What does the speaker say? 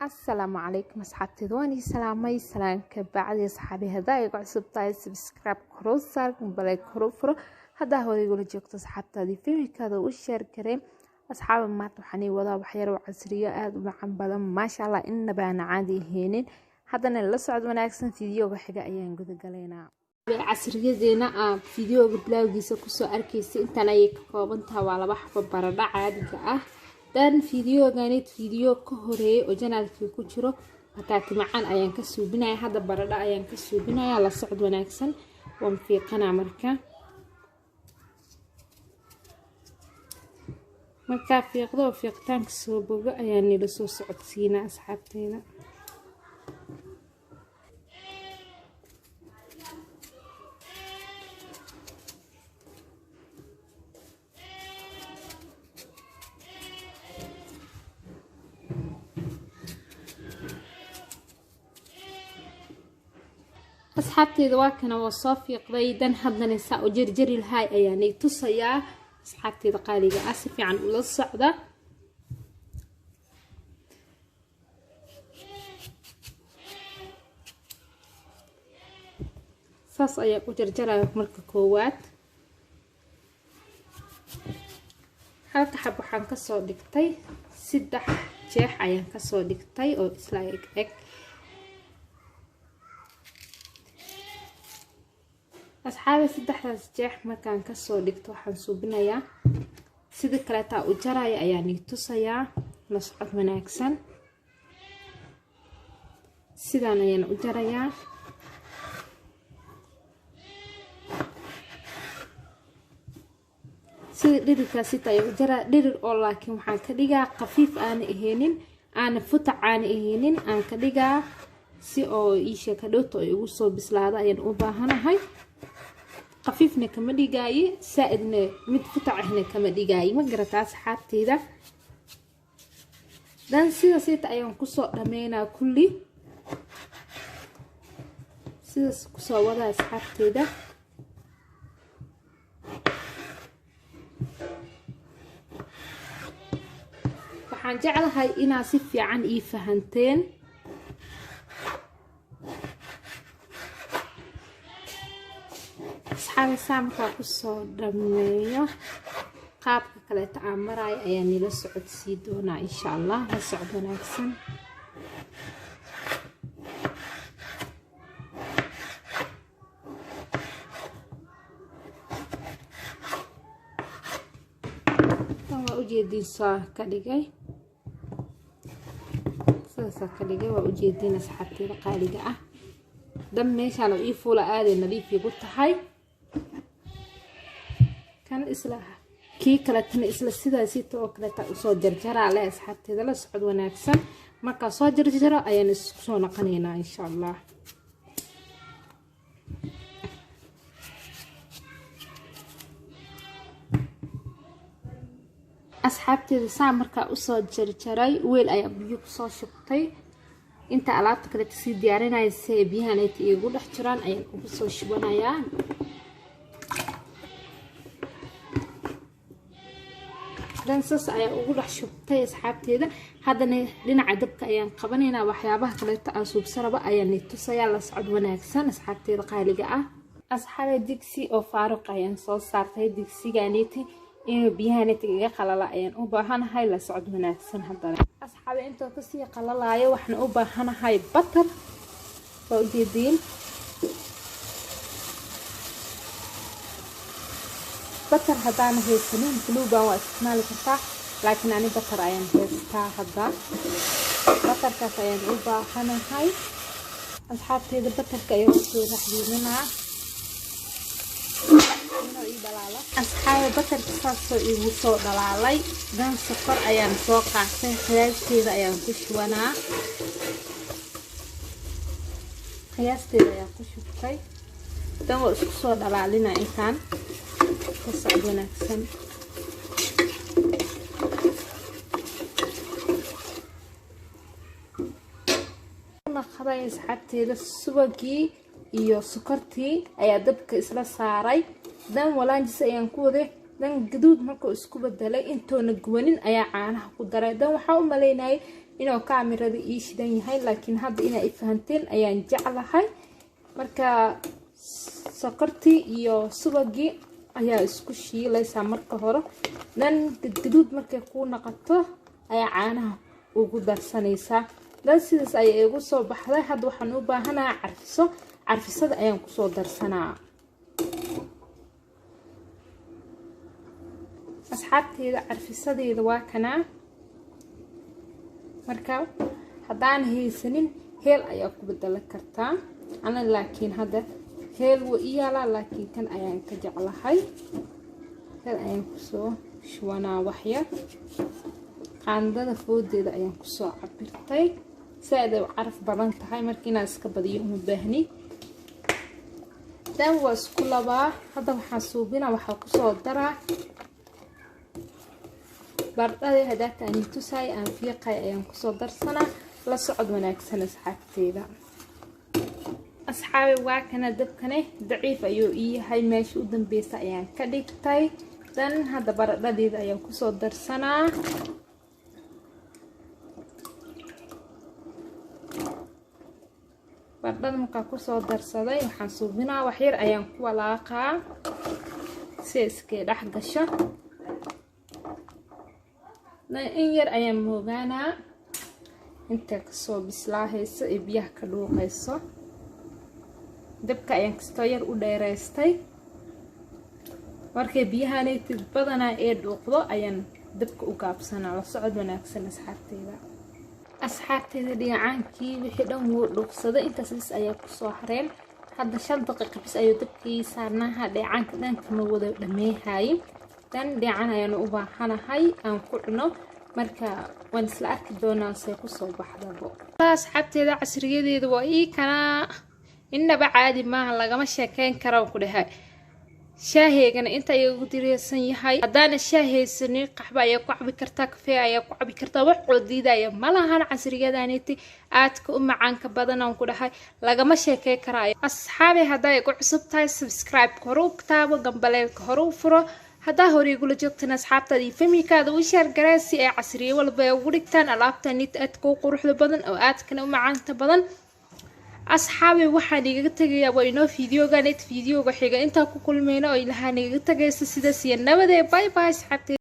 Asalaamu calaykum asxaabteeda, waan ii salaamay. Salaanka bacdi, asxaabi, haddaa igu cusub tahay, subscribe koro saar, balay koro furo. Haddaa hore igula joogto, asxaabtaadii family-kaada u share kareen. Asxaaba, maanta waxaan ii wadaa waxyar oo casriyo aada u macan badan, maasha Allah, inaba aan caadi aheynin. Haddana la socod wanaagsan, fiidiyooga xiga ayaan gudagalaynaa. Casriyadeena aa fiidiyooga bilowgiisa kusoo arkaysay intaan ayay ka kooban tahay. Waa laba xabo baradho caadiga ah. Dan fiidiyoganid fiidiyo ka horeeyay oo channel-kii ku jiro, bataati macaan ayaan ka suubinaya. Hadda baradho ayaan ka suubinaya. La socod wanaagsan. Waan fiiqanaa. Markaa fiiqdo oo fiiqitaanka soo bogo ayaa nila soo socodsiinaa, asxaabteeda. Asxaabteeda, waa kana, waa soo fiiqday. Dan haddana saa u jarjari lahay ayaanay tusayaa, asxaabteeda qaaliga ah. Si fiican ula socda. Saas ayaa u jarjaraya. Marka koowaad halka xab waxaan kasoo dhigtay saddex jeex ayaan kasoo dhigtay oo isla eg eg. Asxaabi, saddexdaas jeex markaan kasoo dhigto, waxaan suubinayaa sida kaleetaa u jaraya ayaan ii tusayaa. La socod wanaagsan. Sidaan ayaan u jarayaa. Sida dhirirkaas sita ayaan u jaraa, dhirir oo laakiin waxaan ka dhigaa khafiif aana aheynin, aana futac aana aheynin aan ka dhigaa, si oo iisha ka dhowto ay ugu soo bislaado ayaan u baahanahay. Khafiifna kama dhigaaye, saa-idna mid futac ahna kama dhigaaye. Ma garataa, asxaabteyda? Dan sida sita ayaan kusoo dhameynaa kulli. Sidaas kusoo wadaa, asxaabteyda. Waxaan jeclahay inaad si fiican ii fahanteen. Asxaabi, saa markaa kusoo dhameeyo, qaabka kaleeta aan maraayo ayaa nila socodsii doonaa, insha Allah. La socod wanaagsan. Tan waa ujeediin, saa ka dhigay, sidaasaa ka dhigay, waa ujeediin, asxaabteeda qaaliga ah. Dan meeshaan oo ii fuula aaday nadiif igu tahay. Kan isla kii kaletana isla sidaasita oo kaleeta usoo jarjaraa leh. Asxaabteeda, la socod wanaagsan. Markaa soo jarjaro ayaan isku soo naqanaynaa, insha Allah. Asxaabteeda, saa markaa usoo jarjaray, weel ayaa biyo kusoo shubtay. Inta alaabta kaleeta sii diyaarinaya, si ay biyahan ayta iigu dhex jiraan, ayaan ugu soo shubanayaa. Dan saas ayaa ugu dhex shubtay, asxaabteeda. Haddana dhinaca dabka ayaan qabanaynaa. Waxyaabaha kaleeto aan suubsa raba ayaan tusayaa. La socod wanaagsan, asxaabteeda qaaliga ah. Asxaabe, digsi oo faaruq ayaan soo saartay. Digsiganiti inuu biyahaniti iga qalala ayaan u baahanahay. La socod wanaagsan. Haddana, asxaabe, intoo kasii qalalaayo, waxaan u baahanahay butter. Waa ujeediin, butter haddaana haysanin, Blue Band waa isticmaali kartaa, laakiin ani butter ayaan haystaa hadda. Butter-kaas ayaan u baahanahay, asxaabteeda. Butter-ka ayaan kusoo raxdiininaa inuu ii dhalaalo. Asxaabe, butter-ka saasoo iigu soo dhalaalay. Dan sokor ayaan soo qaatay, qiyaasteeda ayaan ku shubanaa. Qiyaasteeda ayaan ku shubtay. Dan waa isku soo dhalaalinaa intaan ka socod wanaagsan. Naqaday, asxaabteeda, subagii iyo sokortii ayaa dabka isla saaray. Dan walaanjis ayaan ku waday. Dan gaduud markuu isku bedelay, intoona gubanin, ayaa caanaha ku daray. Dan waxaa u malaynayay Inuu kaamirada ii shidan yahay, laakiin hadda inaa i fahanteen ayaan jeclahay. Marka sokortii iyo subagii ayaa isku shiilaysaa marka hore, dan gadgaduud markay kuu noqoto ayaa caanaha ugu darsanaysaa. Dan sidaas ayay igu soo baxday. Hadda waxaan u baahanaha carfiso. Carfisada ayaan kusoo darsanaa, asxaabteeda. Carfisadeeda waa kanaa. Marka haddaan haysanin, heel ayaa ku bedelan kartaa ana, laakiin hadda heel wuu i yaalaa, laakiin kan ayaan ka jeclahay. Heel ayaan kusoo shubanaa waxyar. Qaandada foodeeda ayaan kusoo cabirtay. Saa-id ay u caraf badan tahay, marka inaan iska badiyo uma baahni. Dan waa isku labaa. Hadda waxaan suubinaa, waxaa kusoo daraa bardhadii hadaata aan tusaay aan fiiqay ayaan kusoo darsanaa. La socod wanaagsan, asxaabteeda. Asxaabi, waa kana. Dabkane daciif ayuu ii yahay, meesha u dambeysa ayaan ka dhigtay. Dan hadda baradhadeeda ayaan kusoo darsanaa. Baradhada markaa kusoo darsaday, waxaan suubinaa waxyar ayaan ku walaaqaa si iskay dhex gasho. In yar ayaan moogaanaa inta kasoo bislaahayso ee biyaha ka dhuuqayso. Dabka ayaan kastoo yar u dheereystay. Markay biyahanaytid badanaa ee dhuuqdo ayaan dabka u gaabsanaa. La socod wanaagsan, asxaabteyda. Asxaabteyda, dhinacaankii wixii dhan wuu dhuuqsaday, intaas bis ayaa kusoo hareen. Hadda 5 daqiiqa bis ayuu dabkii saarnaaha. Dheecaanka dhankama wada dhameehaye. Dan dheecan ayaanu u baahanahay aan ku cuno. Marka waan isla arki doonaa see kusoo baxdabo. Asxaabteeda, casriyadeeda waa ii kanaa. Innaba caadi maaha, lagama sheekeyn kara ku dhahay. Shaaheygana inta ayaa ugu direesan yahay. Haddaana shaah haysanin, qaxwo ayaa ku cabi kartaa, kafee ayaa ku cabi kartaa, wax oo diidaya ma lahan. Casriyadaniti aadka u macaanka badan aan ku dhahay, lagama sheekey karaayo. Asxaabi, haddaa igu cusub tahay, subscribe hore u taabo, gambaleelka hore u furo. Haddaa hore igula joogtan, asxaabtaada iyo familkaada u share garee si ay casriye walba ay ugu dhigtaan alaabta nit aadka u quruxda badan oo aadkana u macaanta badan. Asxaabi, waxaan igaga tegayaa waa inoo videoga net videoga xiga intaan ku kulmayno oo ilahaan igaga tagaysa sidaas iyo nabadee. Bye bye, asxaabteeda.